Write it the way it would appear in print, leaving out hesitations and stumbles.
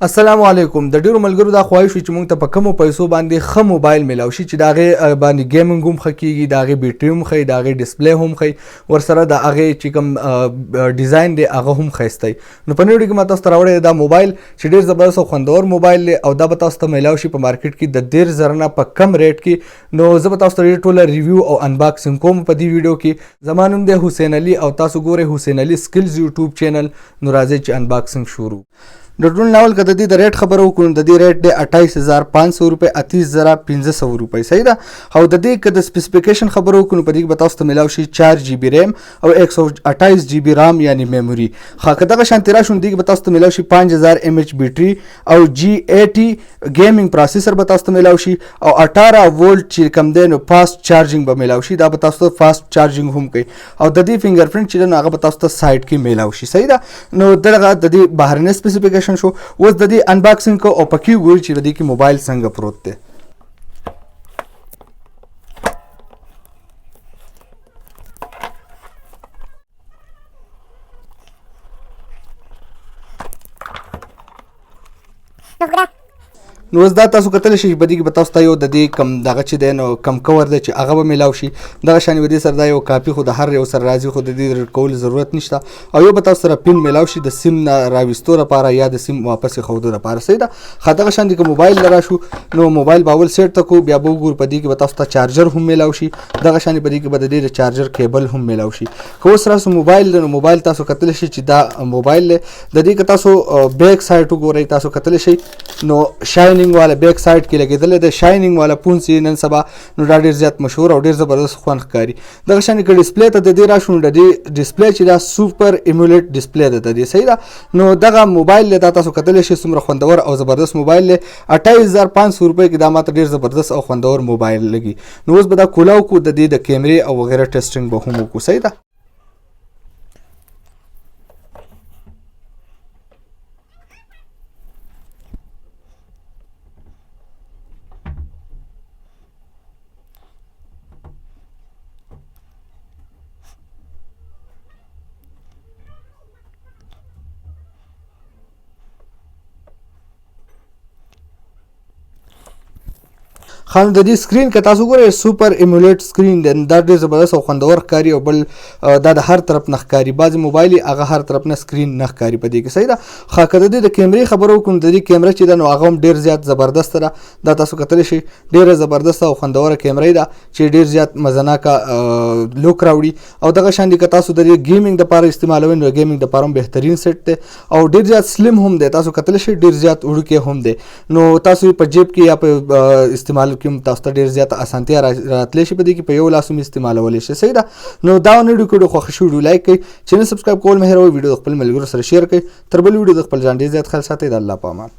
السلام علیکم. د ډیرو ملګرو دا خواهش وي چې موږ ته په کمو پیسو باندې ښه موبایل میلاو شي چې د هغې باندې gaming هم ښه کیږي، د هغې بیټري هم ښه، د هغې display هم ښه، ورسره د هغې چې کوم ډیزاین دی هغه هم ښایسته وي. نو په نوې ویډیو کې ما تاسو ته راوړی دا موبایل چې ډیر زبردست او خوندور موبایل دی او دا به تاسو ته میلاو شي په مارکیټ کې د 30,000 نه په کم rate کې. نو زه به تاسو ته ډېر ټوله review او unboxing کوم په دې ویډیو کې. زما نوم دی حسین علي او تاسو ګورئ حسین علي سکلز یوټیوب چینل. نو راځئ چې unboxing شروع. د ټول ناول که د دې د rate خبره وکړو، د دې rate دی 28,500 روپۍ، 30,500 روپۍ، صحیح ده. او د دې که د specification خبره وکړو، په دې کې به تاسو ته میلاو شي 4 GB RAM او 128 GB ROM یعنی memory. ښه، که دغه شانتې راشو، دې کې به تاسو ته میلاو شي 5000 mAh battery او G80 gaming processor به تاسو ته میلاو شي او 18 وولټ چې کوم دی نو fast charging به میلاو شي. دا به تاسو ته fast charging هم کوي او د دې fingerprint چې دی نو هغه به تاسو ته side کې میلاو شي، صحیح ده. نو دغه د دې بهرنی specification شو. اوس د دې unboxing کو او پکې وګورئ چې د دې کې موبایل څنګه پروت دی. نو اوس دا تاسو کتلی شئ چې په دې کې به تاسو ته یو د دې کم دغه چې دی نو کم cover دی چې هغه به میلاو شي. دغه شان به دې سره دا یو کاپي خو د هر یو سره راځي، خو د دې رډ کولو ضرورت نشته. او یو به تاسو سره pin میلاو شي د سیم نه راویستو لپاره یا د سیم واپس ښودو لپاره، صحیح ده. ښه، دغه شان دې که موبایل له راشو نو موبایل به اول set ته کو، بیا به وګورو. په دې کې به تاسو ته charger هم میلاو شي. دغه شان په دې کې به د دې د charger cable هم میلاو شي. که اوس راسو موبایل دی، نو موبایل تاسو کتلی شئ چې دا موبایل دی. د دې که تاسو back side وګورئ، تاسو کتلی شئ نو shining والا back side کې لګېدلی دی. shining والا phone چې نن سبا نو دا ډېر زیات مشهور او ډېر زبردست خوند ښکاري. دغه شان که display ته د دې راشو، نو د دې display چې دا super AMOLED display ده د دې، صحیح ده. نو دغه موبایل دی، دا تاسو کتلی شئ څومره خوندور او زبردست موبایل دی. 28,500 روپۍ کې دا ماته ډېر زبردست او خوندور موبایل لګي. نو اوس به دا کولاو کو، د دې د کیمرې او وغیره testing به هم وکړو، صحیح ده. خان د دې screen که تاسو ګورئ super AMOLED screen دی. دا ډېر زبردست او خوندور ښکاري او بل دا د هر طرف نه ښکاري. بعضې موبایل هغه هر طرف نه screen نه ښکاري په دې کې، صحیح ده. ښه، که د دې د کیمرې خبره وکړو، د دې کیمره چې ده نو هغه هم ډېر زیات زبردست ده. دا تاسو کتلی شئ، ډېره زبردسته او خوندوره کیمره ده چې ډېر زیات مزناکه look راوړي. او دغه شان دي که تاسو د دې gaming دپاره استعمالوئ نو gaming دپاره هم بهترین set دی او ډېر زیات slim هم دی. تاسو کتلی شئ ډېر زیات وړوکی هم دی. نو تاسو په جیب کې یا په استعمال کې هم تاسو ته ډېر زیاته اسانتیا راتلی شي. په دې کې په یو لاس هم استعمالولی شئ، صحیح ده. نو دا ویډیو که خوښ شي ویډیو like کړئ، channel subscribe کول مه هېروئ، ویډیو د خپل ملګرو سره share کړئ. تر بل ویډیو د خپل ځان ډېر زیات خیال ساتئ. د الله په امان.